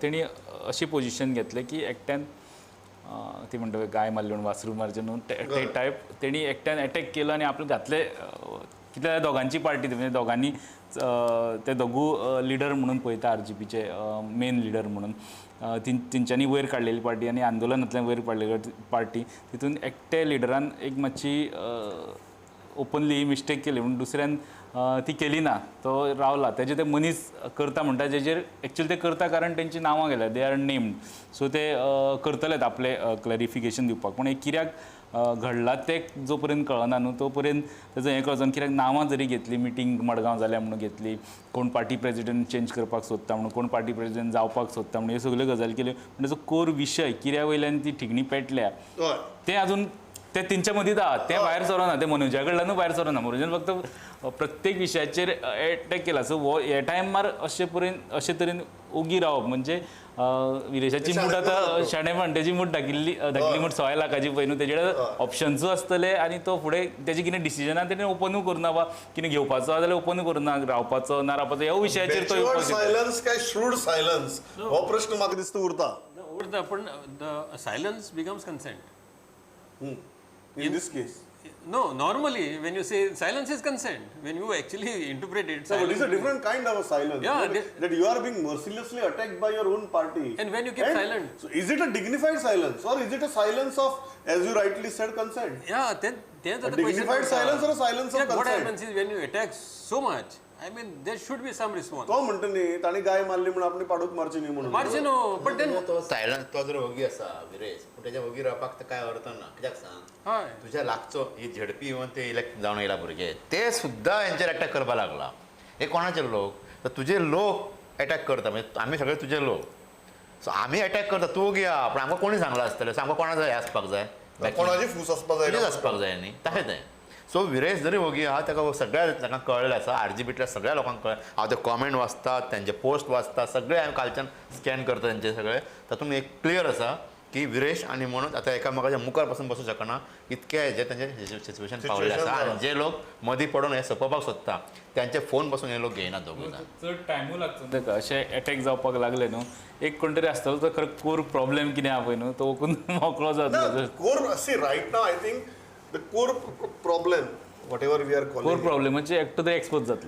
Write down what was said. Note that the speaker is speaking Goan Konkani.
तेणी अशी पोजिशन घेतलें की एकट्यान ती म्हणटा पळय गाय मारली म्हणून वासरू मारचें न्हू, ते टायप तेणी एकट्यान एटॅक केलो आनी आपले घातले. कितें जाल्यार दोगांची पार्टी ती, म्हणजे दोगांनी ते दोगू लिडर म्हणून पळयता, आरजीपीचे मेन लिडर म्हणून. तेंच्यांनी वयर काडलेली पार्टी आनी आंदोलनांतल्यान वयर काडलेली पार्टी. तितून एकटे लिडरान एक मातशी ओपनली मिस्टेक केली म्हणून दुसऱ्यान ती केली ना, तो रावला. तेजे ते मनीस करता म्हणटा, जेजेर एक्चुअली ते करता कारण तेंची नांवां गेल्या, they are named. सो ते करतलेच आपले क्लॅरिफिकेशन दिवपाक. पूण हें कित्याक घडलां तें जो पर्यंत कळना न्हू, तो पर्यंत तेजो हें कळचो ना. कित्याक नांवां जरी घेतली, मिटींग मडगांव जाल्या म्हणून घेतली, कोण पार्टी प्रेजिडेंट चेंज करपाक सोदता म्हणून, कोण पार्टी प्रेजिडेंट जावपाक सोदता म्हणून, ह्यो सगल्यो गजाली केल्यो. पूण तेजो कोर विशय कित्या वयल्यान ती ठिगणी पेटल्या तें अजून ते तेंच्या मदींच आहा, तें भायर सरना. ते मनोजा कडल्यानूय भायर सरना. मनोजान फक्त प्रत्येक विशयाचेर एटॅक केला. सो हो हे टायमार अशे पर्यंत अशे तरेन ओगी रावप म्हणजे विरेशाची मूठ आतां शाणेपण, तेजी मूठ धाकिल्ली, धाकली मूठ 1.25 लाखाची पळय न्हू, तेजे कडेन ऑप्शन्सूय आसतले आनी तो फुडें तेजे कितें डिसिजन आहा तेणें ओपनूय करुना वा कितें घेवपाचो आहा जाल्यार ओपनूय करुना. रावपाचो ना रावपाचो ह्या विशयाचेर तो येवपाक शकता. सायलन्स काय श्रूड सायलन्स, हो प्रश्न म्हाका दिसता उरता. उरता, पण the silence becomes consent. In this case? No, normally when you say silence is consent, when you actually interpret it, So, but it's a silence- different kind of a silence. Yeah, that you are being mercilessly attacked by your own party. And when you keep silent. So, is it a dignified silence or is it a silence of, as you rightly said, consent? Yeah, then A the question dignified comes silence up. or a silence of Yeah, what consent? Happens is when you attack so much, I mean, there should be some response. तो म्हणटा न्ही, ताणी गाय मारली म्हणून आपण पाडूक मारची न्ही म्हणून. मारचे न्हू, but then तो सायलन्स, तो जर वगी आसा विरेश, पूण तेज्या वगी रावपाक तर काय अर्थ ना. कित्याक सांग? तुज्या लागचो ही झेडपी येवन ते इलेक्ट जावन येयला भुरगे, ते सुद्दां हेंचेर अटॅक करपाक लागला. हे कोणाचे लोक? तर तुजे लोक अटॅक करता, म्हणजे आमी सगळे तुजे लोक. सो आमी अटॅक करता, तूं वगी आहा, पूण आमकां कोणी सांगलां आसतलें. सो आमकां कोणाचो हें आसपाक जाय? कोणाची फूस आसपाक जाय. तुजेच आसपाक जाय न्ही. तशें तें. सो विरेश जरी वगी आहा, ताका सगळ्या लोकांक कळ्ळें आसा, आरजीपीतल्या सगळ्या लोकांक कळ्ळें. हांव ते कॉमेंट वाचतात, तेंचे पोस्ट वाचता, सगळे हांवें कालच्यान स्कॅन करता तेंचे सगळे. तातूंत एक क्लियर आसा की विरेश आनी मनोज आतां एकामेकाच्या मुखार पासून बसूंक शकना, इतके हेजे तेंचे सिच्युएशन पावलें आसा. आनी जे लोक मदीं पडून हे सोंपोवपाक सोदता, त्यांचे फोन पासून हे लोक घेयना दोगूय जाण. चड टायमूय लागचो ताका. अशे एटॅक जावपाक लागले न्हू, एक कोण तरी आसतलो तो खरो कोर प्रॉब्लेम कितें आहा पळय न्हू, तो ओकून मोकळो जातलो. Core, see, right now I think the core problem, whatever we are core calling प्रॉब्लेमाचे एकटो तरी एक्सपोज जातलो.